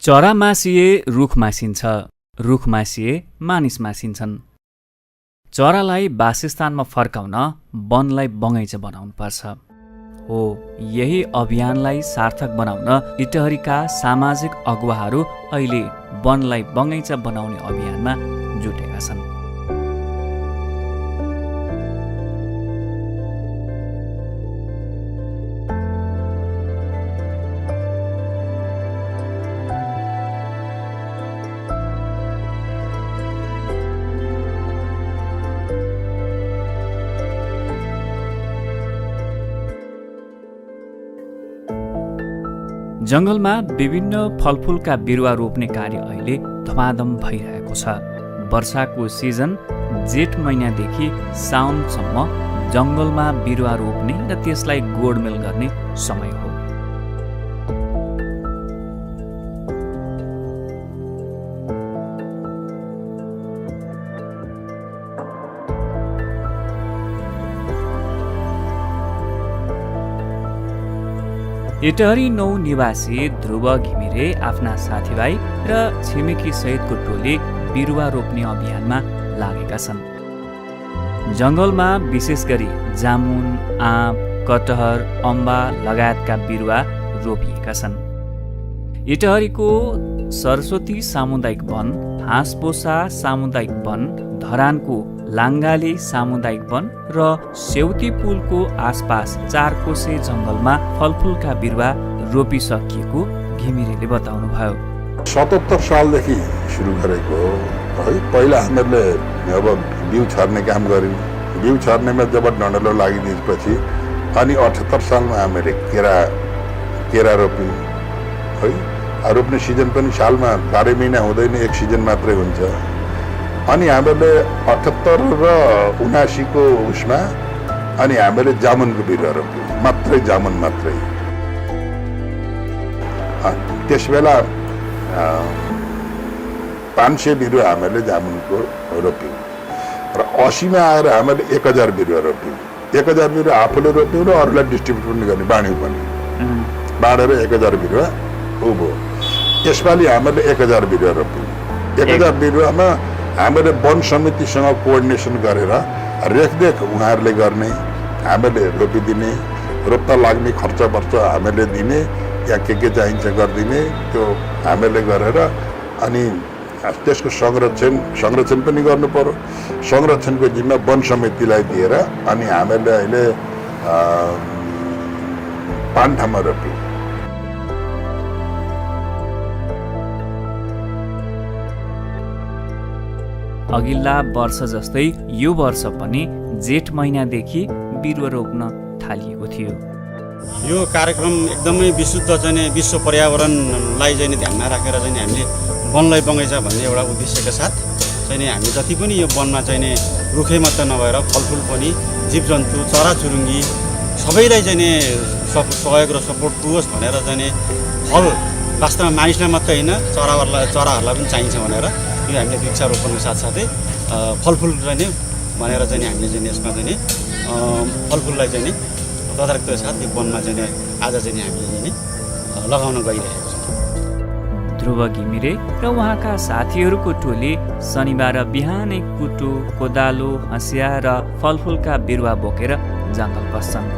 चरा मासिए रुख मासिन्छ, रुख मासिए मानिस मासिन्छन्। चरालाई वासस्थानमा फर्काउन वनलाई बगैँचा बनाउनुपर्छ। हो, यही अभियानलाई सार्थक बनाउन इटहरीका सामाजिक अगुवाहरू अहिले वनलाई बगैँचा बनाउने अभियानमा जुटेका छन्। जङ्गलमा विभिन्न फलफुलका बिरुवा रोप्ने कार्य अहिले धमाधम भइरहेको छ। वर्षाको सिजन जेठ महिनादेखि साउनसम्म जङ्गलमा बिरुवा रोप्ने र त्यसलाई गोडमेल गर्ने समय हो। इटहरी 9 निवासी ध्रुव घिमिरे आफ्ना साथीभाइ र छिमेकी सहितको टोली बिरुवा रोप्ने अभियानमा लागेका छन्। जङ्गलमा विशेष गरी जामुन, आँप, कटहर, अम्बा लगायतका बिरुवा रोपिएका छन्। इटहरीको सरस्वती सामुदायिक वन, हाँसपोसा सामुदायिक वन, धरानको लाङ्गाली सामुदायिक वन र सेउती पुलको आसपास 4 कोसे जङ्गलमा फलफुलका बिरुवा रोपिसकिएको घिमिरेले बताउनुभयो। 77 सालदेखि सुरु गरेको है। पहिला हामीहरूले अब बिउ छर्ने काम गऱ्यौँ। बिउ छर्नेमा जब डन्डलो लागिदिएपछि अनि 78 सालमा हामीले केरा रोप्यौँ है। रोप्ने सिजन पनि सालमा 12 महिना हुँदैन, एक सिजन मात्रै हुन्छ। अनि हामीले 78 र 79 को उसमा अनि हामीले जामुनको बिरुवा रोप्यौँ, मात्रै जामुन मात्रै। त्यस बेला 500 बिरुवा हामीले जामुनको रोप्यौँ र 80 मा आएर हामीले 1000 बिरुवा रोप्यौँ। 1000 बिरुवा आफूले रोप्यौँ र अरूलाई डिस्ट्रिब्युट पनि गर्ने, बाँड्यौँ पनि। बाँडेर 1000 बिरुवा उभो। यसपालि हामीले 1000 बिरुवा रोप्यौँ। 1000 बिरुवामा हामीले वन समितिसँग कोअर्डिनेसन गरेर रेखदेख उहाँहरूले गर्ने, हामीले रोपिदिने, रोप्दा लाग्ने खर्च हामीले दिने, या के चाहिन्छ गरिदिने, त्यो हामीले गरेर अनि त्यसको संरक्षण पनि गर्नु पर्यो। संरक्षणको जिम्मा वन समितिलाई दिएर अनि हामीले अहिले 5 ठाउँमा रोप्यौँ। अघिल्ला वर्ष जस्तै यो वर्ष पनि जेठ महिनादेखि बिरुवा रोप्न थालिएको थियो। यो कार्यक्रम एकदमै विशुद्ध विश्व पर्यावरणलाई ध्यानमा राखेर हामीले वनलाई बगैँचा भन्ने एउटा उद्देश्यका साथ हामी जति पनि यो वनमा रुखै मात्र नभएर फलफुल पनि, जीवजन्तु, चराचुरुङ्गी सबैलाई सहयोग र सपोर्ट पुगोस् भनेर फल वास्तवमा मानिसलाई मात्रै होइन चराहरूलाई पनि चाहिन्छ भनेर यो हामीले वृक्षारोपणको साथसाथै फलफुल भनेर हामीले यसमा फलफुललाई तदारकको साथ यो वनमा आज हामीले लगाउन गइरहेको छ। ध्रुव घिमिरे र उहाँका साथीहरूको टोली शनिबार बिहानै कुटो, कोदालो, हँसिया र फलफुलका बिरुवा बोकेर जङ्गल पस्छन्।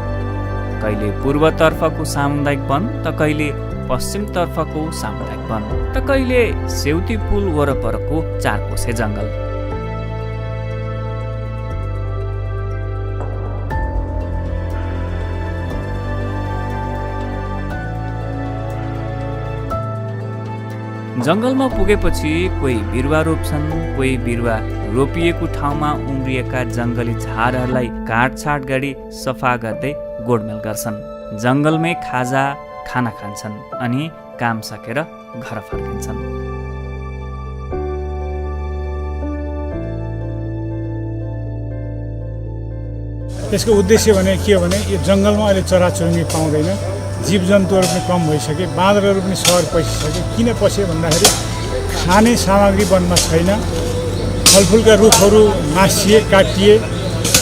कहिले पूर्वतर्फको सामुदायिक वन त कहिले पश्चिमतर्फको सामुदायिक वन त कहिले सेउती पुल वरपरको 4 कोसे जङ्गल। जङ्गलमा पुगेपछि कोही बिरुवा रोप्छन्, कोही बिरुवा रोपिएको ठाउँमा उम्रिएका जङ्गली झारहरूलाई काटछाट गरी सफा गर्दै गोडमेल गर्छन्। जङ्गलमै खाना खान्छन् अनि काम सकेर घर फर्किन्छन्। यसको उद्देश्य के हो भने यो जङ्गलमा अहिले चराचुरुङ्गी पाउँदैन, जीवजन्तुहरू पनि कम भइसके, बाँदरहरू पनि सहर पसिसके। किन पसे भन्दाखेरि खाने सामग्री वनमा छैन, फलफुलका रुखहरू मासिए, काटिए,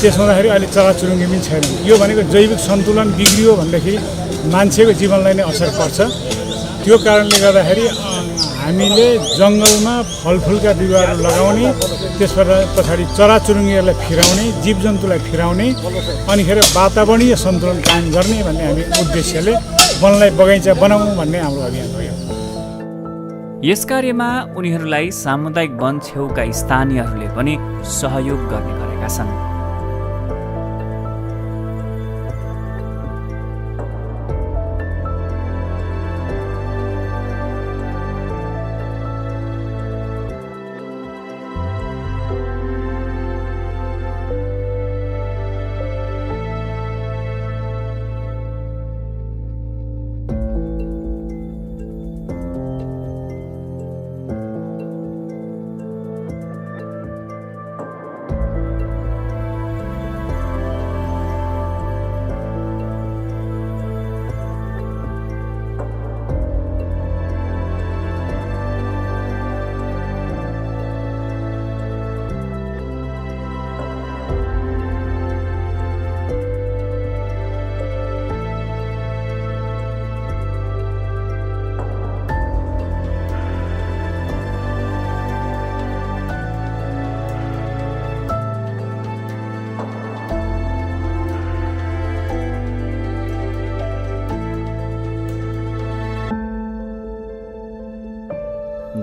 त्यसो हुँदाखेरि अहिले चराचुरुङ्गी पनि छैन। यो जैविक सन्तुलन बिग्रियो भनेदेखि मान्छेको जीवनलाई नै असर पर्छ। त्यो कारणले गर्दाखेरि हामीले जङ्गलमा फलफुलका बिरुवाहरू लगाउने, पछाडि चराचुरुङ्गीहरूलाई फिराउने, जीवजन्तुलाई फिराउने, अनिखेर वातावरणीय सन्तुलन कायम गर्ने भन्ने हामी उद्देश्यले वनलाई बगैँचा बनाउँ भन्ने हाम्रो अभियान हो। यस कार्यमा उनीहरूलाई सामुदायिक वन छेउका स्थानीयहरूले पनि सहयोग गर्ने गरेका छन्।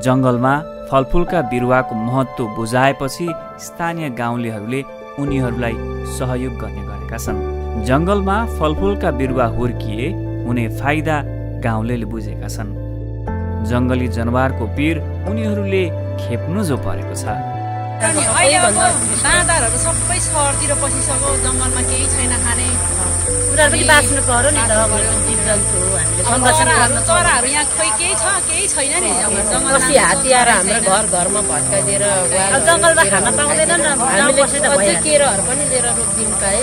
जङ्गलमा फलफुलका बिरुवाको महत्त्व बुझाएपछि स्थानीय गाउँलेहरूले उनीहरूलाई सहयोग गर्ने गरेका छन्। जङ्गलमा फलफुलका बिरुवा हुर्किए हुने फाइदा गाउँलेले बुझेका छन्। जङ्गली जनावरको पिर उनीहरूले खेप्नु जो परेको छ। दाँदारहरू सबै सहरतिर पसिसक्यो, जङ्गलमा केही छैन खाने, उनीहरू पनि बाँच्नु पर्यो नि त। जीवजन्तु हामीले संरक्षण गर्नु, चराहरू यहाँ खोइ केही छ केही छैन नि। अस्ति हात्ती आएर हाम्रो घर घरमा भत्काइदिएर जङ्गलमा खान पाउँदैन नि। हामीले अझै केराहरू पनि लिएर रोपिदिनु पाए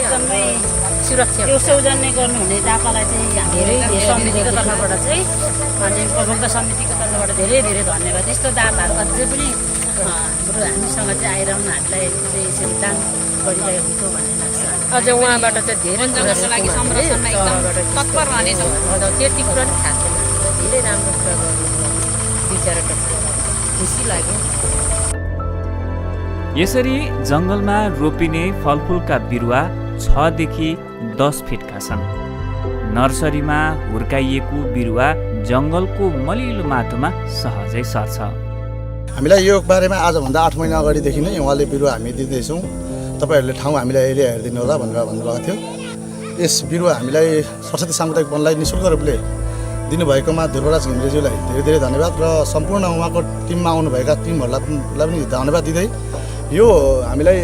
सुरक्षा। यो सौजन्य गर्नुहुने दापालाई चाहिँ धेरै समितिको तर्फबाट चाहिँ अनि प्रबन्ध समितिको तर्फबाट धेरै धेरै धन्यवाद। यस्तो दाताहरू अझै पनि हाम्रो हामीसँग चाहिँ आइरहनु हामीलाई चाहिँ यसरी दान गरिरहेको हुन्छौँ भन्ने लाग्छ। अझ उहाँबाट चाहिँ धेरै जङ्गलको लागि संरक्षणमा एकदम तत्पर रहनेछौँ। त्यति कुरा पनि थाहा छैन, धेरै राम्रो कुरा गर्नु विचार खुसी लाग्यो। यसरी जङ्गलमा रोपिने फलफुलका बिरुवा 6 देखि 10 फिटका छन्। नर्सरीमा हुर्काइएको बिरुवा जङ्गलको मलिलो माटोमा सहजै सर्छ। हामीलाई यो बारेमा आजभन्दा 8 महिना अगाडिदेखि नै उहाँले बिरुवा हामी दिँदैछौँ, तपाईँहरूले ठाउँ हामीलाई एरिया हेरिदिनु होला भनेर भन्नुभएको थियो। यस बिरुवा हामीलाई सरस्वती सामुदायिक वनलाई निःशुल्क रूपले दिनुभएकोमा ध्रुवराज घिमिरेज्यूलाई धेरै धेरै धन्यवाद र सम्पूर्ण उहाँको टिममा आउनुभएका टिमहरूलाई पनि धन्यवाद दिँदै यो हामीलाई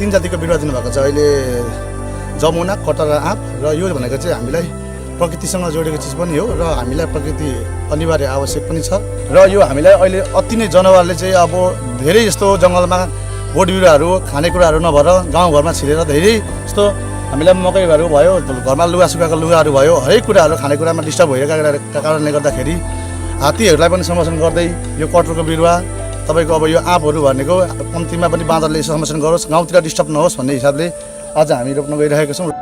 3 जातिको बिरुवा दिनुभएको छ अहिले, जमुना, कटरा, आँप र यो भनेको चाहिँ हामीलाई प्रकृतिसँग जोडेको चिज पनि हो र हामीलाई प्रकृति अनिवार्य आवश्यक पनि छ। र यो हामीलाई अहिले अति नै जनावरले चाहिँ अब धेरै यस्तो जङ्गलमा बोट बिरुवाहरू खानेकुराहरू नभएर गाउँघरमा छिरेर धेरै यस्तो हामीलाई मकैहरू भयो, घरमा लुगा सुकाएको लुगाहरू भयो, हरेक कुराहरू खानेकुरामा डिस्टर्ब भइरहेका कारणले गर्दाखेरि हात्तीहरूलाई पनि संरक्षण गर्दै यो कटरको बिरुवा तपाईँको अब यो आँपहरू भनेको कम्तीमा पनि बाँदरले संरक्षण गरोस्, गाउँतिर डिस्टर्ब नहोस् भन्ने हिसाबले आज हामी रोप्न गइरहेका छौँ।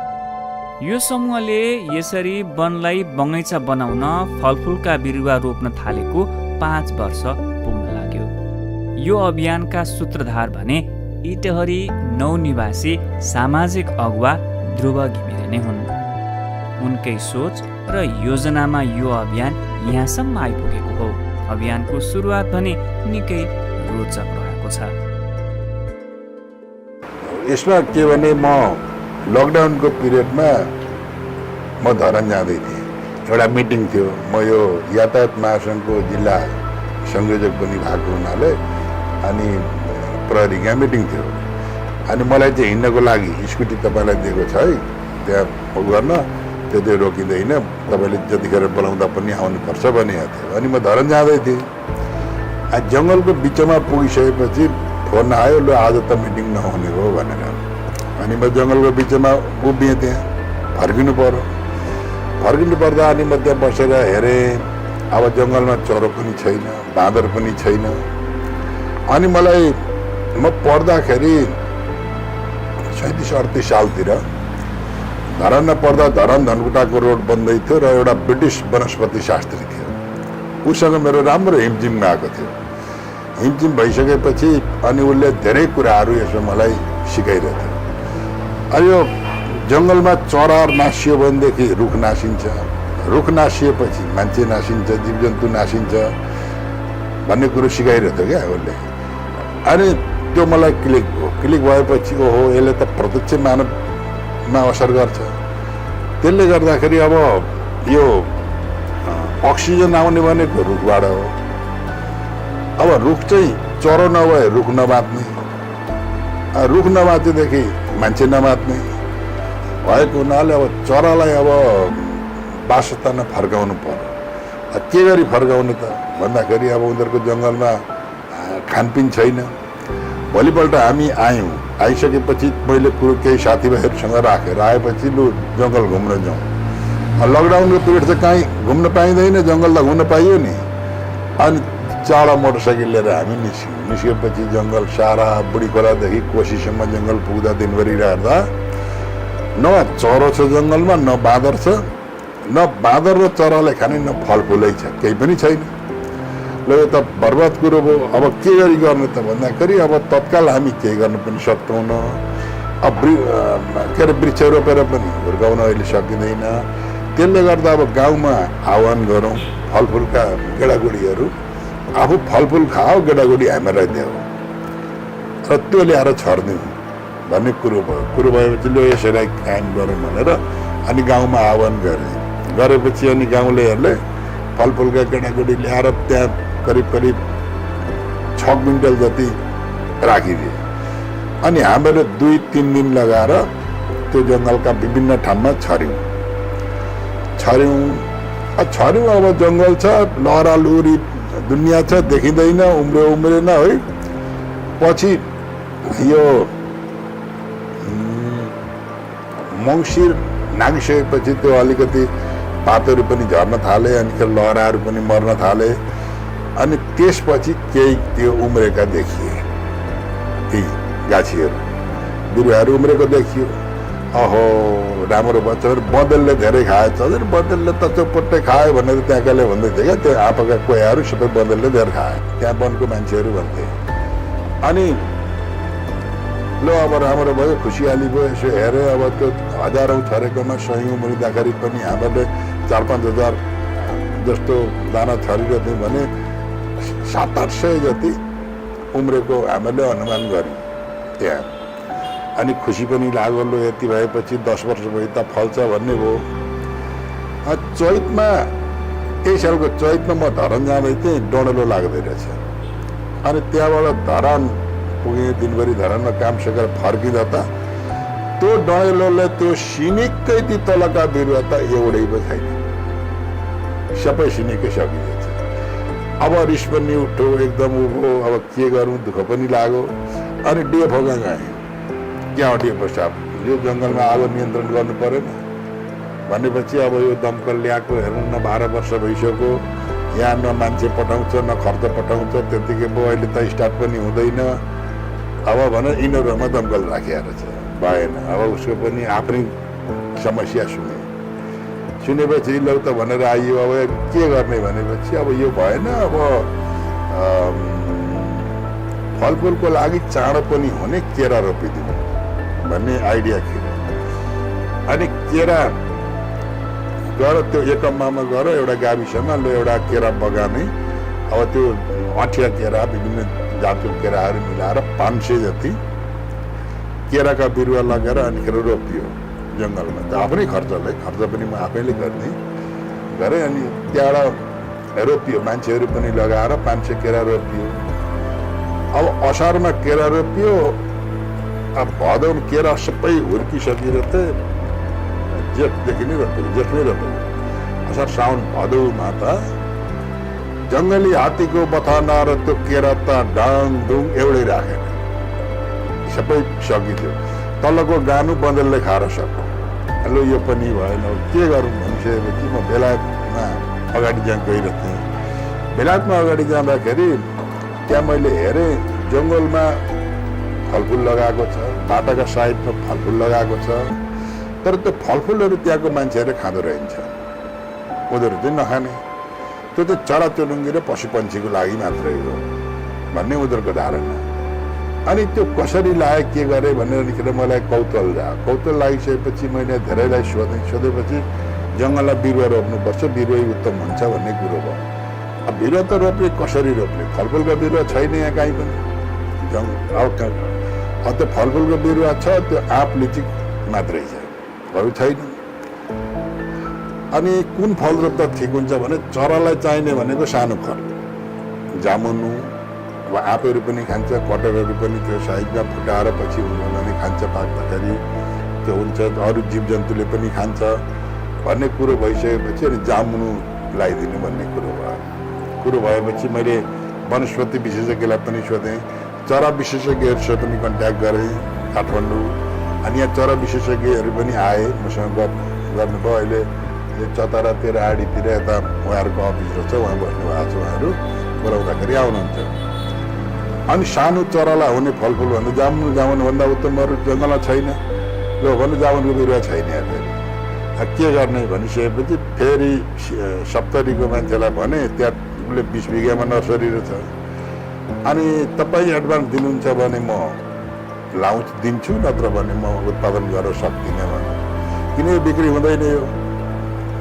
यो समूहले यसरी वनलाई बगैँचा बनाउन फलफुलका बिरुवा रोप्न थालेको 5 वर्ष पुग्न लाग्यो। यो अभियानका सूत्रधार भने इटहरी नौनिवासी सामाजिक अगुवा ध्रुव घिमिरे नै हुन्। उनकै सोच र योजनामा यो अभियान यहाँसम्म आइपुगेको हो। अभियानको सुरुवात भने निकै रोचक रहेको छ। यसमा के भने म लकडाउनको पिरियडमा म धरान जाँदै थिएँ, एउटा मिटिङ थियो। म यो यातायात महासङ्घको जिल्ला संयोजक पनि भएको हुनाले अनि प्रहरी यहाँ मिटिङ थियो। अनि मलाई चाहिँ हिँड्नको लागि स्कुटी तपाईँलाई दिएको छ है, त्यहाँ गर्न त्यो रोकिँदैन, तपाईँले जतिखेर बोलाउँदा पनि आउनुपर्छ भनिएको थियो। अनि म धरान जाँदै थिएँ, जङ्गलको बिचमा पुगिसकेपछि फोन आयो, ल आज त मिटिङ नहुने हो भनेर। अनि म जङ्गलको बिचमा उभिएँ, त्यहाँ फर्किनु पर्यो। फर्किनु पर्दा अनि म त्यहाँ बसेर हेरेँ, अब जङ्गलमा चरो पनि छैन, बाँदर पनि छैन। अनि मलाई म पढ्दाखेरि 37-38 सालतिर धरानमा पढ्दा धरान धनकुटाको रोड बन्दै थियो र एउटा ब्रिटिस वनस्पति शास्त्री थियो, उसँग मेरो राम्रो हिमजिम गएको थियो। हिमजिम भइसकेपछि अनि उसले धेरै कुराहरू यसमा मलाई सिकाइरहेको थियो। अब यो जङ्गलमा चराहरू नासियो भनेदेखि रुख नासिन्छ, रुख नासिएपछि मान्छे नासिन्छ, जीवजन्तु नासिन्छ भन्ने कुरो सिकाइरहेको थियो क्या उसले। अनि त्यो मलाई क्लिक भएपछि ओहो यसले त प्रत्यक्ष मानवमा असर गर्छ। त्यसले गर्दाखेरि अब यो अक्सिजन आउने भनेको रुखबाट हो। अब रुख चाहिँ चरो नभए रुख नबाँच्ने, रुख नबाँचेदेखि मान्छे नबाँच्ने भएको हुनाले अब चरालाई अब वासस्थानमा फर्काउनु पर्यो। के गरी फर्काउने त भन्दाखेरि अब उनीहरूको जङ्गलमा खानपिन छैन। भोलिपल्ट हामी आयौँ, आइसकेपछि मैले कुरो केही साथीभाइहरूसँग राखेर आएपछि लु जङ्गल घुम्न जाउँ। लकडाउनको पिरियड चाहिँ कहीँ घुम्न पाइँदैन, जङ्गल त घुम्न पाइयो नि। अनि चाडा मोटरसाइकल लिएर हामी निस्केपछि जङ्गल सारा बुढी खोलादेखि कोसीसम्म जङ्गल पुग्दा दिनभरि हेर्दा न चरो छ जङ्गलमा, न बाँदर छ, न बाँदर र चरालाई खाने, न फलफुलै छ, केही पनि छैन। ल यो त बर्बाद कुरो भयो। अब के गरी गर्ने त भन्दाखेरि अब तत्काल हामी केही गर्न पनि सक्दैनौँ। अब के अरे वृक्ष रोपेर पनि हुर्काउन अहिले सकिँदैन। त्यसले गर्दा अब गाउँमा आह्वान गरौँ फलफुलका गेडागुडीहरू, आफू फलफुल खाओ, गेडागुडी हामीलाई देऊ र त्यो ल्याएर छर्दिउँ भन्ने कुरो भयो। कुरो भएपछि लु यसैलाई कायम गरौँ भनेर अनि गाउँमा आह्वान गरेपछि अनि गाउँलेहरूले फलफुलका गेडागुडी ल्याएर त्यहाँ करिब 6 क्विन्टल जति राखिदिए। अनि हामीले 2-3 दिन लगाएर त्यो जङ्गलका विभिन्न ठाउँमा छर्यौँ। अब जङ्गल छ, लहरालुरी दुनियाँ छ, देखिँदैन, उम्रेन है। पछि यो मङ्सिर नागिसकेपछि त्यो अलिकति पातहरू पनि झर्न थाले, अनि लहराहरू पनि मर्न थाले। अनि त्यसपछि केही त्यो उम्रेका देखिए, ती गाछीहरू बिरुवाहरू उम्रेको देखियो। अहो राम्रो बच्च, बँदेलले धेरै खाएछ, बँदेलले त चौपट्टै खायो भनेर त्यहाँकाले भन्दै थिए क्या। त्यो आँपाका कोयाहरू सबै बँदेलले धेरै खाए, त्यहाँ वनको मान्छेहरू भन्थे। अनि ल अब राम्रो भयो, खुसियाली भयो। यसो हेऱ्यो अब त्यो हजारौँ छरेकोमा 100 उम्रिँदाखेरि पनि हामीले 4-5 हजार जस्तो दाना छरिरहेको भने 700-800 जति उम्रेको हामीले अनुमान गऱ्यौँ त्यहाँ। अनि खुसी पनि लाग्यो, लो यति भएपछि 10 वर्ष भयो त फल्छ भन्ने भयो। चैतमा त्यही सालको चैतमा म धरान जाँदै थिएँ, डढेलो लाग्दै रहेछ। अनि त्यहाँबाट धरान पुगेँ, दिनभरि धरानमा काम सकेर फर्किँदा त त्यो डढेलोले त्यो सिनिकै ती तलका बिरुवा त एउटै पो छैन, सबै सिनिकै सकिन्छ। अब रिस पनि उठ्यो, एकदम उभो। अब के गरौँ, दुःख पनि लाग्यो। अनि डेफोगा गएँ। क्या डेफो साहब, यो जङ्गलमा आगो नियन्त्रण गर्नु परेन भनेपछि अब यो दमकल ल्याएको हेर्नु न 12 वर्ष भइसक्यो। यहाँ न मान्छे पठाउँछ, न खर्च पठाउँछ, त्यतिकै पो अहिले त स्टार्ट पनि हुँदैन। अब भनेर यिनीहरूमा दमकल राखिएर छ, भएन। अब उसको पनि आफ्नै समस्या सुनेपछि लौ त भनेर आइयो। अब के गर्ने भनेपछि अब यो भएन। अब फलफुलको लागि चाँडो पनि हुने केरा रोपिदिउँ भन्ने आइडिया थियो। अनि केरा गर त्यो एकम्मामा गएर एउटा गाविसमा लो एउटा केरा बगाने। अब त्यो अठिया केरा, विभिन्न जातको केराहरू मिलाएर 500 जति केराका बिरुवा लगेर अनि रोपियो जङ्गलमा। त आफ्नै खर्च पनि म आफैले गरेँ। अनि त्यहाँबाट रोपियो, मान्छेहरू पनि लगाएर 500 केरा रोपियो। अब असारमा केरा रोपियो। अब भदौमा केरा सबै हुर्किसकेर त जेठदेखि नै रोपेको, जेठमै रोपेको। असार साउन भदौमा त जङ्गली हात्तीको बथाना र त्यो केरा त डाङडुङ एउटै राखेन, सबै सकिथ्यो। तलको गानु बँदेलले खाएर सक्यो। हेलो यो पनि भएन, के गरौँ भनिसकेपछि म बेलायतमा अगाडि गइरहेको थिएँ। बेलायतमा अगाडि जाँदाखेरि त्यहाँ मैले हेरेँ जङ्गलमा फलफुल लगाएको छ, बाटाका साइडमा फलफुल लगाएको छ। तर त्यो फलफुलहरू त्यहाँको मान्छेहरूले खाँदो रहन्छ, उनीहरू चाहिँ नखाने। त्यो चाहिँ चराचुरुङ्गी र पशुपन्छीको लागि मात्रै हो भन्ने उनीहरूको धारणा। अनि त्यो कसरी लाए के गरे भनेर मलाई कौतूहल लागिसकेपछि मैले धेरैलाई सोधेपछि जङ्गलमा बिरुवा रोप्नुपर्छ, बिरुवै उत्तम हुन्छ भन्ने कुरो भयो। अब बिरुवा त रोप्ने कसरी रोप्ने? फलफुलको बिरुवा छैन यहाँ कहीँ पनि। अब त्यो फलफुलको बिरुवा छ, त्यो आँप लिची मात्रै छ, अरू छैन। अनि कुन फल रोप्दा ठिक हुन्छ भने चरालाई चाहिने भनेको सानो फल, जामुनु, अब आँपहरू पनि खान्छ, कटहरहरू पनि त्यो साइजमा फुटाएर पछि उनीहरूले खान्छ, पाक्दाखेरि त्यो हुन्छ, अरू जीवजन्तुले पनि खान्छ भन्ने कुरो भइसकेपछि अनि जामुनु लगाइदिनु भन्ने कुरो भएपछि मैले वनस्पति विशेषज्ञलाई पनि सोधेँ, चरा विशेषज्ञहरूसँग पनि कन्ट्याक्ट गरेँ काठमाडौँ। अनि यहाँ चरा विशेषज्ञहरू पनि आए मसँग गर्नुभयो। अहिले चतरा 13 आडीतिर यता उहाँहरूको अफिस रहेछ, उहाँ बस्नुभएको छ, उहाँहरू बोलाउँदाखेरि आउनुहुन्छ। अनि सानो चरालाई हुने फलफुल भन्दा जामुनभन्दा उत्तम अरू जङ्गलमा छैन। यो भन्नु जामुनको बिरुवा छैन यहाँ फेरि के गर्ने भनिसकेपछि फेरि सप्तरीको मान्छेलाई भने त्यहाँ उसले 20 बिघामा नर्सरी रहेछ। अनि तपाईँ एडभान्स दिनुहुन्छ भने म दिन्छु, नत्र भने म उत्पादन गर्न सक्दिनँ भने, किन यो बिक्री हुँदैन यो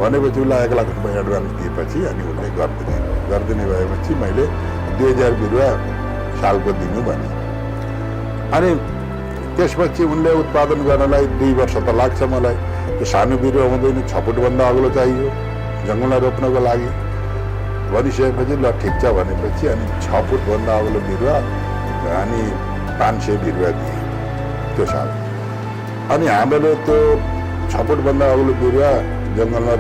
भनेपछि उसलाई 1 लाख रुपियाँ एडभान्स दिएपछि अनि उसले गरिदिने भएपछि मैले 2000 बिरुवा सालको दिनु भने। अनि त्यसपछि उनले उत्पादन गर्नलाई 2 वर्ष त लाग्छ मलाई। त्यो सानो बिरुवा हुँदैन, 6 फुटभन्दा अग्लो चाहियो जङ्गलमा रोप्नको लागि भनिसकेपछि ल ठिक छ भनेपछि अनि 6 फुटभन्दा अग्लो बिरुवा अनि 500 बिरुवा दिए त्यो साल। अनि हामीले त्यो 6 फुटभन्दा अग्लो बिरुवा जङ्गलमा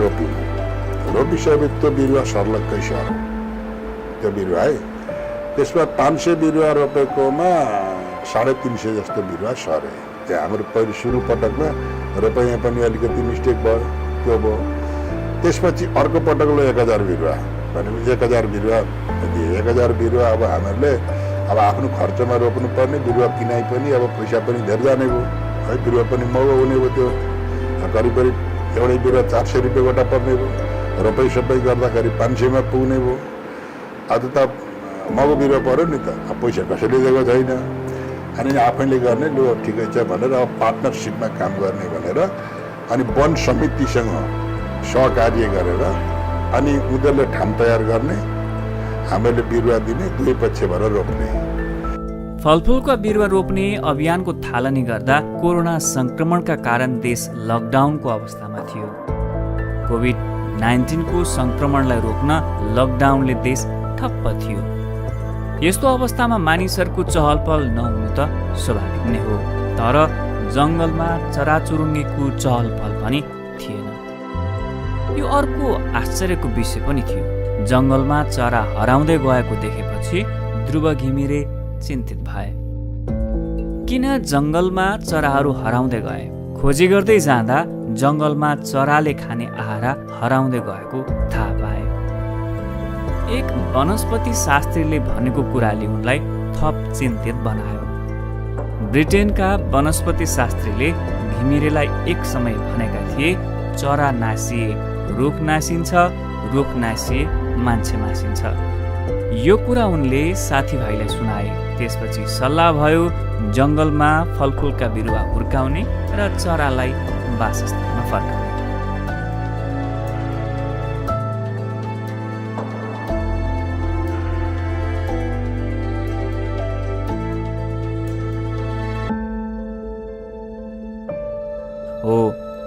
रोपिसकेपछि त्यो बिरुवा सर्लक्कै सर्यो त्यो बिरुवा है। त्यसमा 500 बिरुवा रोपेकोमा 350 जस्तो बिरुवा सरे। त्यहाँ हाम्रो पहिलो सुरु पटकमा रोपाइँ पनि अलिकति मिस्टेक भयो, त्यो भयो। त्यसपछि अर्को पटक लो 1000 बिरुवा भनेपछि 1000 बिरुवा दिए। 1000 बिरुवा अब हामीहरूले अब आफ्नो खर्चमा रोप्नु पर्ने, बिरुवा किनाइ पनि अब पैसा पनि धेरै जाने भयो है, बिरुवा पनि महँगो हुने भयो। त्यो करिब एउटै बिरुवा 400 रुपियाँ गोटा पर्ने भयो, रोपाइ सबै गर्दाखेरि 500 मा पुग्ने भयो। आज त महँगो बिरुवा पऱ्यो नि त, अब पैसा कसैले दिएको छैन। अनि आफैले गर्ने लु ठिकै छ भनेर अब पार्टनरसिपमा काम गर्ने भनेर अनि वन समितिसँग सहकार्य गरेर अनि उनीहरूले ठाउँ तयार गर्ने, हामीले बिरुवा दिने, दुवै पक्षबाट रोप्ने। फलफुलका बिरुवा रोप्ने अभियानको थालनी गर्दा कोरोना संक्रमणका कारण देश लकडाउनको अवस्थामा थियो। कोभिड-19 को संक्रमणलाई रोक्न लकडाउनले देश ठप्प थियो। यस्तो अवस्थामा मानिसहरूको चहलपहल नहुनु त स्वाभाविक नै हो, तर जङ्गलमा चराचुरुङ्गीको चहलपहल पनि थिएन। यो अर्को आश्चर्यको विषय पनि थियो। जङ्गलमा चरा हराउँदै गएको देखेपछि ध्रुव घिमिरे चिन्तित भए। किन जङ्गलमा चराहरू हराउँदै गए? खोजी गर्दै जाँदा जङ्गलमा चराले खाने आहार हराउँदै गएको थाहा पाए। एक वनस्पति शास्त्रीले भनेको कुराले उनलाई थप चिन्तित बनायो। ब्रिटेनका वनस्पति शास्त्रीले घिमिरेलाई एक समय भनेका थिए, चरा नासिए रुख नासिन्छ, रुख नासिए मान्छे मासिन्छ। यो कुरा उनले साथीभाइलाई सुनाए। त्यसपछि सल्लाह भयो जङ्गलमा फलफुलका बिरुवा हुर्काउने र चरालाई वासस्थानमा फर्काउने। हो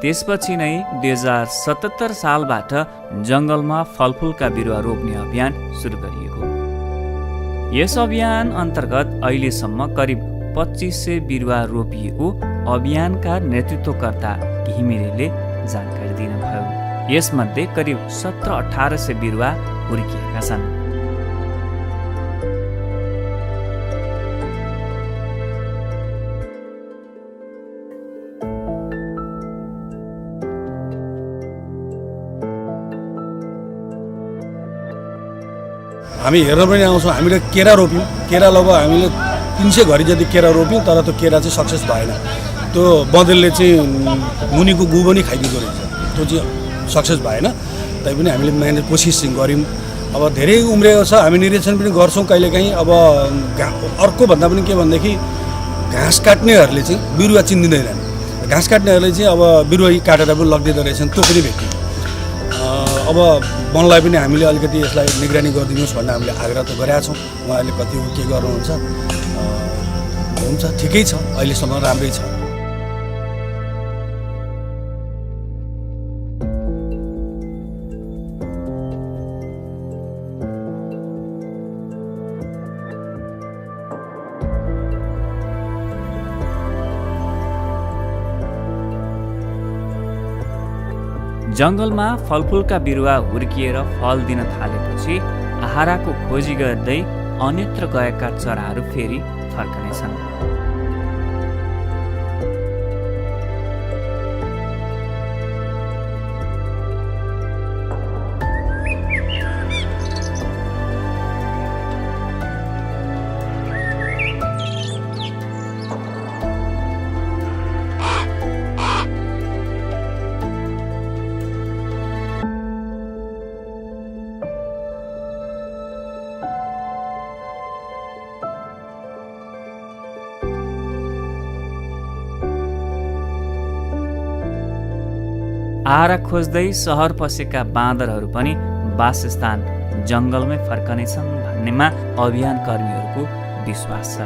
त्यसपछि नै 2077 सालबाट जङ्गलमा फलफुलका बिरुवा रोप्ने अभियान सुरु गरिएको। यस अभियान अन्तर्गत अहिलेसम्म करिब 2500 बिरुवा रोपिएको अभियानका नेतृत्वकर्ता घिमिरेले जानकारी दिनुभयो। यसमध्ये करिब 1700-1800 बिरुवा हुर्किएका छन्। हामी हेर्न पनि आउँछौँ। हामीले केरा रोप्यौँ, केरा लगभग हामीले 300 घरी जति केरा रोप्यौँ, तर त्यो केरा चाहिँ सक्सेस भएन। त्यो बँदेलले चाहिँ मुनिको गुउ पनि खाइदिँदो रहेछ, त्यो चाहिँ सक्सेस भएन। तैपनि हामीले कोसिस गऱ्यौँ। अब धेरै उम्रिएको छ। हामी निरीक्षण पनि गर्छौँ कहिलेकाहीँ। अब अर्को भन्दा पनि के भनेदेखि घाँस काट्नेहरूले चाहिँ बिरुवा चिन्दिँदैनन्। घाँस काट्नेहरूले चाहिँ अब बिरुवा काटेर पनि लगिदिँदो रहेछन्, त्यो पनि भेट्यौँ। अब वनलाई पनि हामीले अलिकति यसलाई निगरानी गरिदिनुहोस् भनेर हामीले आग्रह त गरेका छौँ। उहाँहरूले कति के गर्नुहुन्छ हुन्छ, ठिकै छ, अहिलेसम्म राम्रै छ। जङ्गलमा फलफुलका बिरुवा हुर्किएर फल दिन थालेपछि आहाराको खोजी गर्दै अन्यत्र गएका चराहरू फेरि फर्कनेछन्। आहारा खोज्दै सहर पसेका बाँदरहरू पनि वासस्थान जङ्गलमै फर्कनेछन् भन्नेमा अभियान कर्मीहरूको विश्वास छ।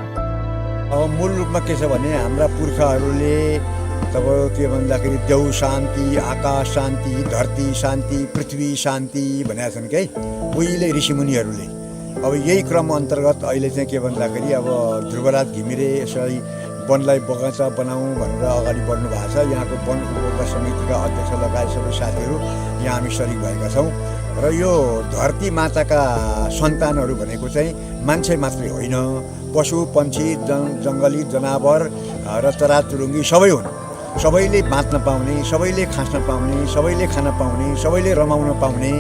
अब मूल रूपमा के छ भने हाम्रा पुर्खाहरूले तपाईँको के भन्दाखेरि देउ शान्ति, आकाश शान्ति, धरती शान्ति, पृथ्वी शान्ति भनेका छन् कि उहिले ऋषिमुनिहरूले। अब यही क्रम अन्तर्गत अहिले चाहिँ के भन्दाखेरि अब ध्रुवराज घिमिरे यसरी वनलाई बगैँचा बनाऊँ भनेर अगाडि बढ्नु भएको छ। यहाँको वन उपभोक्ता समितिका अध्यक्ष लगायत सबै साथीहरू यहाँ हामी सरिक भएका छौँ। र यो धरती माताका सन्तानहरू भनेको चाहिँ मान्छे मात्रै होइन, पशु पन्छी जङ्गली जनावर र चराचुरुङ्गी सबै हुन्। सबैले बाँच्न पाउने, सबैले खान पाउने, सबैले खान पाउने, सबैले रमाउन पाउने।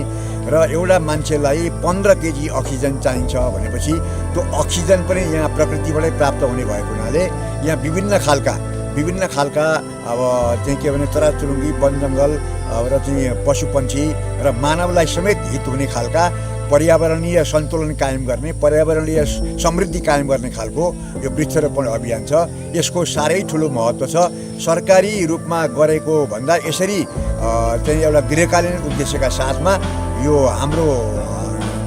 र एउटा मान्छेलाई 15 केजी अक्सिजन चाहिन्छ भनेपछि त्यो अक्सिजन पनि यहाँ प्रकृतिबाटै प्राप्त हुने भएको हुनाले यहाँ विभिन्न खालका अब चाहिँ के भने चराचुरुङ्गी वन जङ्गल र चाहिँ पशु पन्छी र मानवलाई समेत हित हुने खालका पर्यावरणीय सन्तुलन कायम गर्ने, पर्यावरणीय समृद्धि कायम गर्ने खालको यो वृक्षरोपण अभियान छ। यसको साह्रै ठुलो महत्त्व छ। सरकारी रूपमा गरेको भन्दा यसरी चाहिँ एउटा दीर्घकालीन उद्देश्यका साथमा यो हाम्रो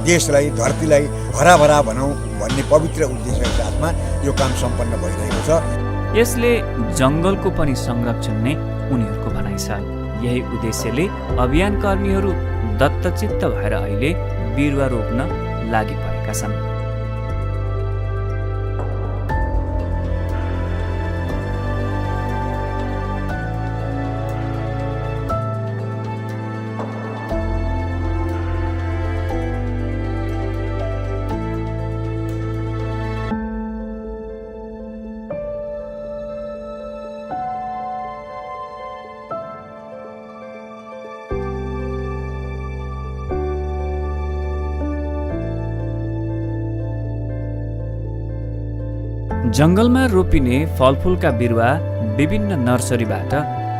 देशलाई, धरतीलाई हराभरा बनाऊ भन्ने पवित्र उद्देश्यका साथमा यो काम सम्पन्न भइरहेको छ। यसले जङ्गलको पनि संरक्षण नै उनीहरूको भनाइ छ। यही उद्देश्यले अभियान कर्मीहरू दत्तचित्त भएर अहिले बिरुवा रोप्न लागि परेका छन्। जङ्गलमा रोपिने फलफुलका बिरुवा विभिन्न नर्सरीबाट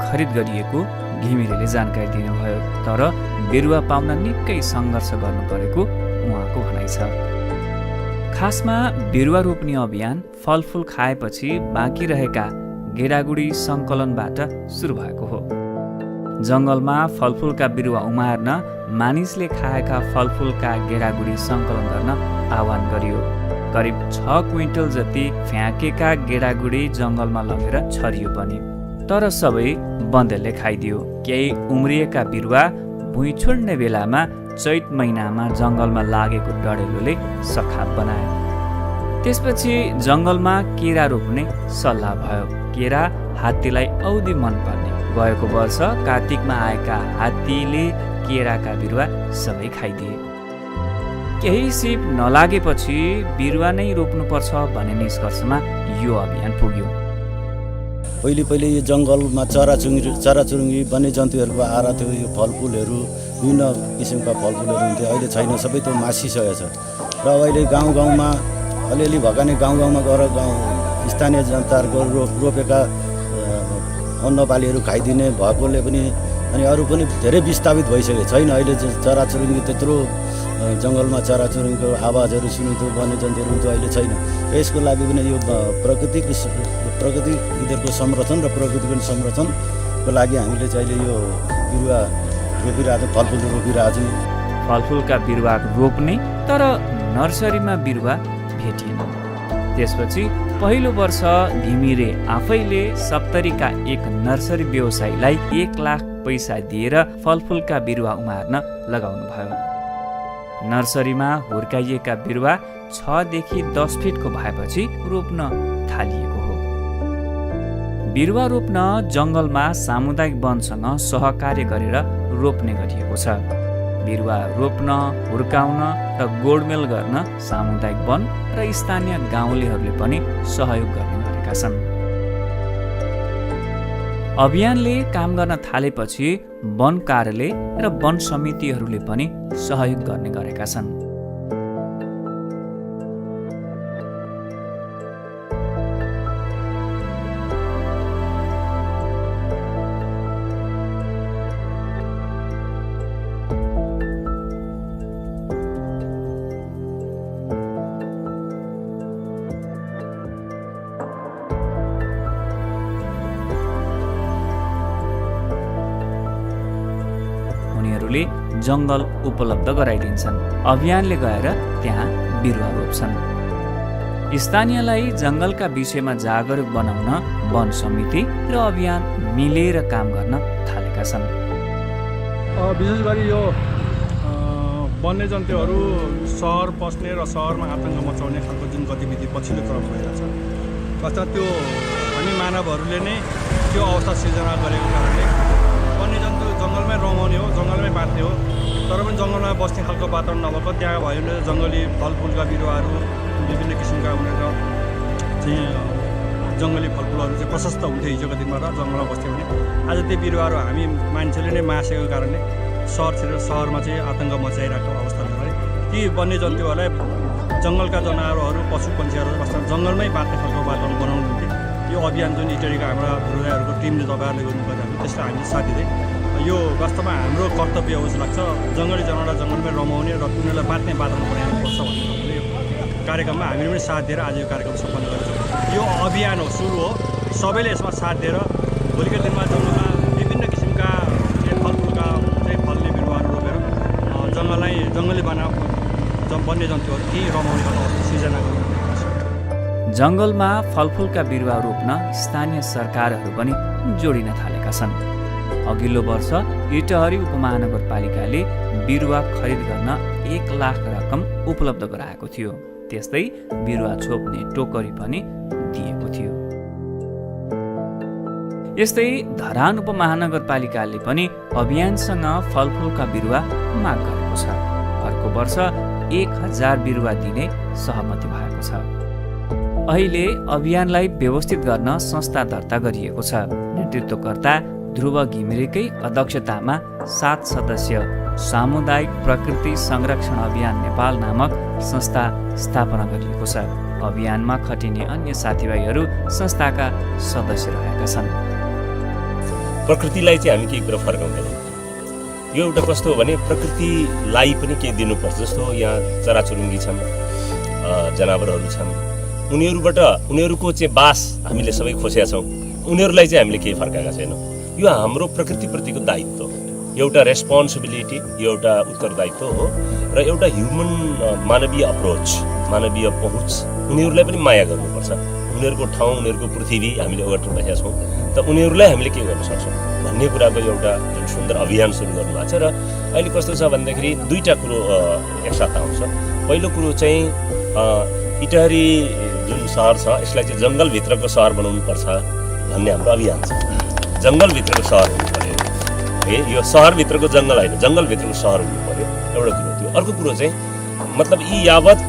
खरिद गरिएको घिमिरेले जानकारी दिनुभयो। तर बिरुवा पाउन निकै सङ्घर्ष गर्नु परेको उहाँको भनाइ छ। खासमा बिरुवा रोप्ने अभियान फलफुल खाएपछि बाँकी रहेका गेडागुडी सङ्कलनबाट सुरु भएको हो। जङ्गलमा फलफुलका बिरुवा उमार्न मानिसले खाएका फलफुलका गेडागुडी सङ्कलन गर्न आह्वान गरियो। करिब 6 क्विन्टल जति फ्याँकेका गेडागुडी जङ्गलमा लगेर छरियो पनि, तर सबै बन्देलले खाइदियो। केही उम्रिएका बिरुवा भुइँ छोड्ने बेलामा चैत महिनामा जङ्गलमा लागेको डढेलोले सखाप बनायो। त्यसपछि जङ्गलमा केरा रोप्ने सल्लाह भयो। केरा हात्तीलाई औधी मनपर्ने। गएको वर्ष कार्तिकमा आएका हात्तीले केराका बिरुवा सबै खाइदिए। केही सिप नलागेपछि बिरुवा नै रोप्नुपर्छ भन्ने निष्कर्षमा यो अभियान पुग्यो। पहिले यो जङ्गलमा चराचुरुङ्गी वन्यजन्तुहरूको आहारा थियो। यो फलफुलहरू विभिन्न किसिमका फलफुलहरू हुन्थ्यो, अहिले छैन, सबै त्यो मासिसकेको छ। र अहिले गाउँमा अलिअलि भएका गाउँमा गएर स्थानीय जनताहरूको रोपेका अन्नबालीहरू खाइदिने भएकोले पनि अनि अरू पनि धेरै विस्थापित भइसकेको छैन। अहिले चराचुरुङ्गी त्यत्रो जङ्गलमा चराचुरुङ्गीको आवाजहरू सुनिन्थ्यो, वन्यजन्तुहरू हुन्थ्यो, अहिले छैन। यसको लागि पनि यो प्रकृति यिनीहरूको संरक्षण र प्रकृतिको संरक्षणको लागि हामीले चाहिँ अहिले यो बिरुवा रोपिरहेको छौँ, फलफुल रोपिरहेको छौँ। फलफुलका बिरुवा रोप्ने तर नर्सरीमा बिरुवा भेटिएन। त्यसपछि पहिलो वर्ष घिमिरे आफैले सप्तरीका एक नर्सरी व्यवसायीलाई 1 लाख पैसा दिएर फलफुलका बिरुवा उमार्न लगाउनु भयो। नर्सरीमा हुर्काइएका बिरुवा 6 देखि 10 फिटको भएपछि रोप्न थालिएको हो। बिरुवा रोप्न जङ्गलमा सामुदायिक वनसँग सहकार्य गरेर रोप्ने गरिएको छ। बिरुवा रोप्न, हुर्काउन र गोडमेल गर्न सामुदायिक वन र स्थानीय गाउँलेहरूले पनि सहयोग गर्ने गरेका छन्। अभियानले काम गर्न थालेपछि वन कार्यालय र वन समितिहरूले पनि सहयोग गर्ने गरेका छन्। जङ्गल उपलब्ध गराइदिन्छन्। अभियानले गएर त्यहाँ बिरुवा रोप्छन्। स्थानीयलाई जङ्गलका विषयमा जागरुक बनाउन वन समिति र अभियान मिलेर काम गर्न थालेका छन्। विशेष गरी यो वन्यजन्तुहरू सहर पस्ने र सहरमा आतङ्क मचाउने खालको जुन गतिविधि पछिल्लो क्रम भइरहेछ, पश्चात त्यो हामी मानवहरूले नै त्यो अवस्था सिर्जना गरेको कारणले वन्यजन्तु जङ्गलमै रमाउने हो, जङ्गलमै बाँच्ने हो, तर पनि जङ्गलमा बस्ने खालको वातावरण नभएको त्यहाँ भयो भने जङ्गली फलफुलका बिरुवाहरू विभिन्न किसिमका उनीहरू चाहिँ जङ्गली फलफुलहरू चाहिँ प्रशस्त हुन्थ्यो हिजोको दिनमा र जङ्गलमा बस्थ्यो भने आज त्यो बिरुवाहरू हामी मान्छेले नै मासेको कारणले सहरमा चाहिँ आतङ्क मचाइरहेको अवस्थाले गर्दा ती वन्यजन्तुहरूलाई जङ्गलका जनावरहरू पशु पन्छीहरू वास्तवमा जङ्गलमै बाँच्ने खालको वातावरण बनाउनु निम्ति यो अभियान जुन इटरीका हाम्रा गुरुहरूको टिमले तपाईँहरूले गर्नुपर्छ हामी त्यसलाई हामीले साथ दिँदै यो वास्तवमा हाम्रो कर्तव्य हो जस्तो लाग्छ। जङ्गली जनावरलाई जङ्गलमै रमाउने र उनीहरूलाई बाँच्ने वातावरण बनाउनुपर्छ भन्ने यो कार्यक्रममा हामीले पनि साथ दिएर आज यो कार्यक्रम सम्पन्न गर्छौँ। यो अभियान हो, सुरु हो। सबैले यसमा साथ दिएर भोलिको दिनमा जङ्गलमा विभिन्न किसिमका फलफुलका चाहिँ फल्ने बिरुवाहरू रोपेर जङ्गललाई जङ्गली वन्यजन्तुहरू केही रमाउने अवस्था सिर्जना गर्नु। जङ्गलमा फलफुलका बिरुवा रोप्न स्थानीय सरकारहरू पनि जोडिन थालेका छन्। अघिल्लो वर्ष इटहरी उपमहानगरपालिकाले बिरुवा खरिद गर्न 1 लाख रकम उपलब्ध गराएको थियो। त्यस्तै बिरुवा छोप्ने टोकरी पनि दिएको थियो। यस्तै धरान उपमहानगरपालिकाले पनि अभियानसँग फलफुलका बिरुवा माग गरेको छ। अर्को वर्ष 1000 बिरुवा दिने सहमति भएको छ। अहिले अभियानलाई व्यवस्थित गर्न संस्था दर्ता गरिएको छ। नेतृत्वकर्ता ध्रुव घिमिरेकै अध्यक्षतामा 7 सदस्य सामुदायिक प्रकृति संरक्षण अभियान नेपाल नामक संस्था स्थापना गरिएको छ। अभियानमा खटिने अन्य साथीभाइहरू संस्थाका सदस्य रहेका छन्। प्रकृतिलाई चाहिँ हामी केही कुरा फर्काउँदैनौँ। यो एउटा कस्तो हो भने प्रकृतिलाई पनि केही दिनुपर्छ। जस्तो यहाँ चराचुरुङ्गी छन्, जनावरहरू छन्, उनीहरूको चाहिँ बास हामीले सबै खोसेका छौँ। उनीहरूलाई चाहिँ हामीले केही फर्काएका छैनौँ। यो हाम्रो प्रकृतिप्रतिको दायित्व हो, एउटा रेस्पोन्सिबिलिटी, यो एउटा उत्तरदायित्व हो र एउटा ह्युमन मानवीय अप्रोच, मानवीय पहुँच। उनीहरूलाई पनि माया गर्नुपर्छ। उनीहरूको ठाउँ, उनीहरूको पृथ्वी हामीले ओगटेर राखेका छौँ, त उनीहरूलाई हामीले के गर्न सक्छौँ भन्ने कुराको एउटा जुन सुन्दर अभियान सुरु गर्नुभएको छ। र अहिले कस्तो छ भन्दाखेरि दुईवटा कुरो एकसाथ आउँछ। पहिलो कुरो चाहिँ इटहरी जुन सहर छ यसलाई चाहिँ जङ्गलभित्रको सहर बनाउनुपर्छ भन्ने हाम्रो अभियान छ। जङ्गलभित्रको सहर हुनु पऱ्यो है, यो सहरभित्रको जङ्गल होइन, जङ्गलभित्रको सहर हुनु पऱ्यो, एउटा कुरो थियो। अर्को कुरो चाहिँ मतलब यी यावत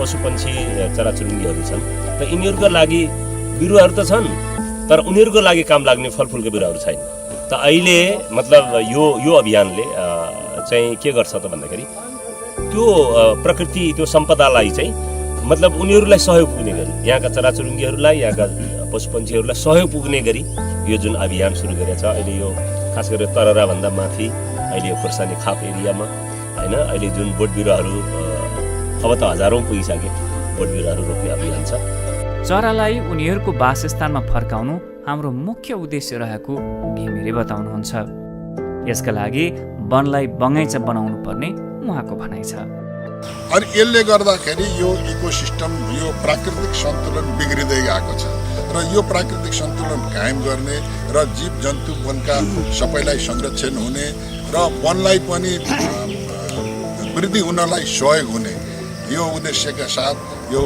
पशु पन्छी चराचुरुङ्गीहरू छन्, त यिनीहरूको लागि बिरुवाहरू त छन्, तर उनीहरूको लागि काम लाग्ने फलफुलको बिरुवाहरू छैन। त अहिले मतलब यो अभियानले चाहिँ के गर्छ त भन्दाखेरि त्यो प्रकृति, त्यो सम्पदालाई चाहिँ मतलब उनीहरूलाई सहयोग पुग्ने गरी, यहाँका चराचुरुङ्गीहरूलाई, यहाँका पशुपन्छीहरूलाई सहयोग पुग्ने गरी यो जुन अभियान सुरु गरेको छ। अहिले यो खास गरेर तरराभन्दा माथि अहिले यो खोर्सानी खाप एरियामा होइन अहिले जुन बोट बिरुवाहरू अब त हजारौँ पुगिसके बोट बिरुवाहरू रोप्ने अभियान छ। चरालाई उनीहरूको वासस्थानमा फर्काउनु हाम्रो मुख्य उद्देश्य रहेको घिमिरे बताउनुहुन्छ। यसका लागि वनलाई बगैँचा बनाउनु पर्ने उहाँको भनाइ छ। अनि यसले गर्दाखेरि यो इकोसिस्टम, यो प्राकृतिक सन्तुलन बिग्रिँदै गएको छ र यो प्राकृतिक सन्तुलन कायम गर्ने र जीव जन्तु वनका सबैलाई संरक्षण हुने र वनलाई पनि वृद्धि हुनलाई सहयोग हुने यो उद्देश्यका साथ यो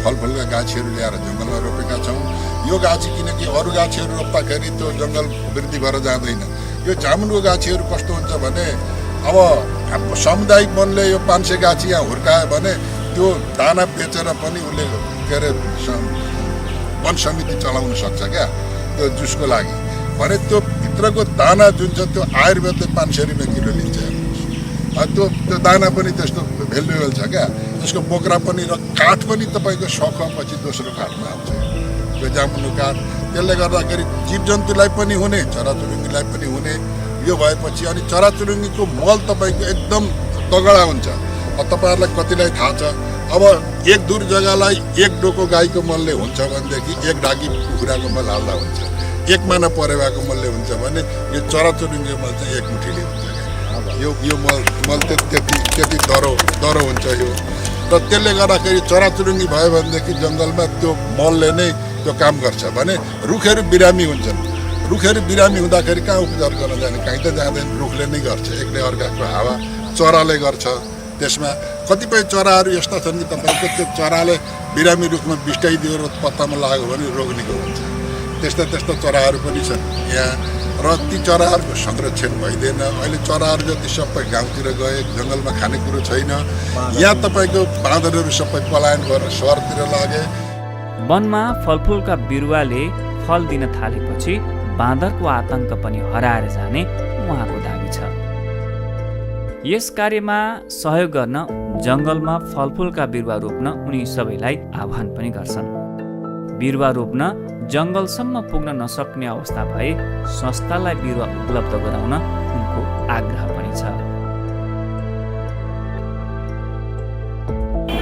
फलफुलका गाछीहरू ल्याएर जङ्गलमा रोपेका छौँ। यो गाछी किनकि अरू गाछीहरू रोप्दाखेरि त्यो जङ्गल वृद्धि भएर जाँदैन। यो जामुनको गाछीहरू कस्तो हुन्छ भने अब सामुदायिक वनले यो 500 गाछी यहाँ हुर्कायो भने त्यो दाना बेचेर पनि उसले के अरे वन समिति चलाउन सक्छ क्या त्यो जुसको लागि भने त्यो भित्रको दाना जुन छ त्यो आयुर्वेदले 500 रुपियाँ किलो लिन्छ। त्यो दाना पनि त्यस्तो भ्यालुएबल छ क्या। त्यसको बोक्रा पनि र काठ पनि तपाईँको सखपछि दोस्रो काठमा आउँछ त्यो जामुनको काठ। त्यसले गर्दाखेरि जीवजन्तुलाई पनि हुने, चराचुरुङ्गीलाई पनि हुने। यो भएपछि अनि चराचुरुङ्गीको मल तपाईँको एकदम तगडा हुन्छ। तपाईँहरूलाई कतिलाई थाहा छ, अब एक दूर जग्गालाई एक डोको गाईको मलले हुन्छ भनेदेखि एक ढाकी कुखुराको मल हाल्दा हुन्छ। एक माना परेवाको मलले हुन्छ भने यो चराचुरुङ्गीको मल चाहिँ एक मुठीले हुन्छ। यो मल त्यति दरो हुन्छ यो। र त्यसले गर्दाखेरि चराचुरुङ्गी भयो भनेदेखि जङ्गलमा त्यो मलले नै त्यो काम गर्छ भने रुखहरू बिरामी हुन्छन्। रुखहरू बिरामी हुँदाखेरि कहाँ उपचार गर्न जाने, कहीँ त जाँदैन, रुखले नै गर्छ। एकले अर्काको हावा चराले गर्छ। त्यसमा कतिपय चराहरू यस्ता छन् कि तपाईँको त्यो चराले बिरामी रुखमा बिस्टाइदियो र पत्तामा लाग्यो भने रोग निको हुन्छ। त्यस्ता चराहरू पनि छन् यहाँ र ती चराहरूको संरक्षण भइदिएन। अहिले चराहरू जति सबै गाउँतिर गए, जङ्गलमा खानेकुरो छैन। यहाँ तपाईँको बाँदरहरू सबै पलायन गरेर सहरतिर लागे। वनमा फलफुलका बिरुवाले फल दिन थालेपछि बाँदरको आतंक पनि हराएर जाने उहाँको दाबी छ। यस कार्यमा सहयोग गर्न जङ्गलमा फलफुलका बिरुवा रोप्न उनी सबैलाई आह्वान पनि गर्छन्। बिरुवा रोप्न जङ्गलसम्म पुग्न नसक्ने अवस्था भए संस्थालाई बिरुवा उपलब्ध गराउन उनको आग्रह पनि छ।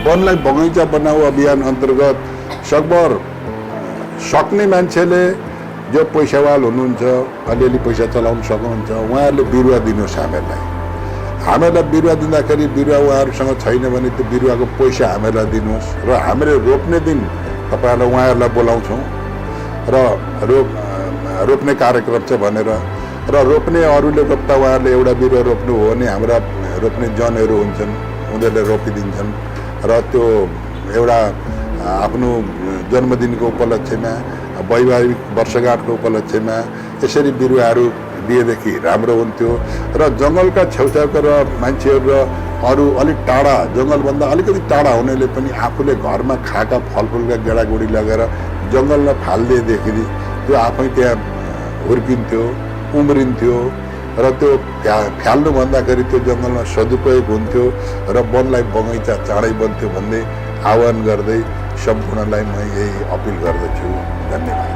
वनलाई बगैँचा बनाऊ अभियान अन्तर्गत सकभर सक्ने मान्छेले जो पैसावाल हुनुहुन्छ, अलिअलि पैसा चलाउन सक्नुहुन्छ, उहाँहरूले बिरुवा दिनुहोस् हामीहरूलाई बिरुवा दिँदाखेरि बिरुवा उहाँहरूसँग छैन भने त्यो बिरुवाको पैसा हामीहरूलाई दिनुहोस् र हामीले रोप्ने दिन तपाईँहरूलाई उहाँहरूलाई बोलाउँछौँ र रोप्ने कार्यक्रम छ भनेर र रोप्ने अरूले रोप्दा उहाँहरूले एउटा बिरुवा रोप्नु हो भने हाम्रा रोप्ने जनहरू हुन्छन्, उनीहरूले रोपिदिन्छन् र त्यो एउटा आफ्नो जन्मदिनको उपलक्ष्यमा, वैवाहिक वर्षगाँठको उपलक्ष्यमा यसरी बिरुवाहरू दिएदेखि राम्रो हुन्थ्यो। र जङ्गलका छेउछाउका र मान्छेहरू र अरू अलिक टाढा, जङ्गलभन्दा अलिकति टाढा हुनेले पनि आफूले घरमा खाएका फलफुलका गेडागुडी लगेर जङ्गलमा फालिदिएदेखि त्यो आफै त्यहाँ हुर्किन्थ्यो, उम्रिन्थ्यो र त्यो फ्याल्नु भन्दाखेरि त्यो जङ्गलमा सदुपयोग हुन्थ्यो र वनलाई बगैँचा चाँडै बन्थ्यो भन्ने आह्वान गर्दै सम्पूर्णलाई म यही अपिल गर्दछु। धन्यवाद।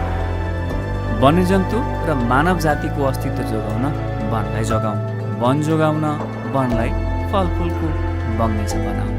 वन्यजन्तु र मानव जातिको अस्तित्व जोगाउन वनलाई जोगाउँ, वन जोगाउन वनलाई फलफुलको बगैँचा बनाऊ।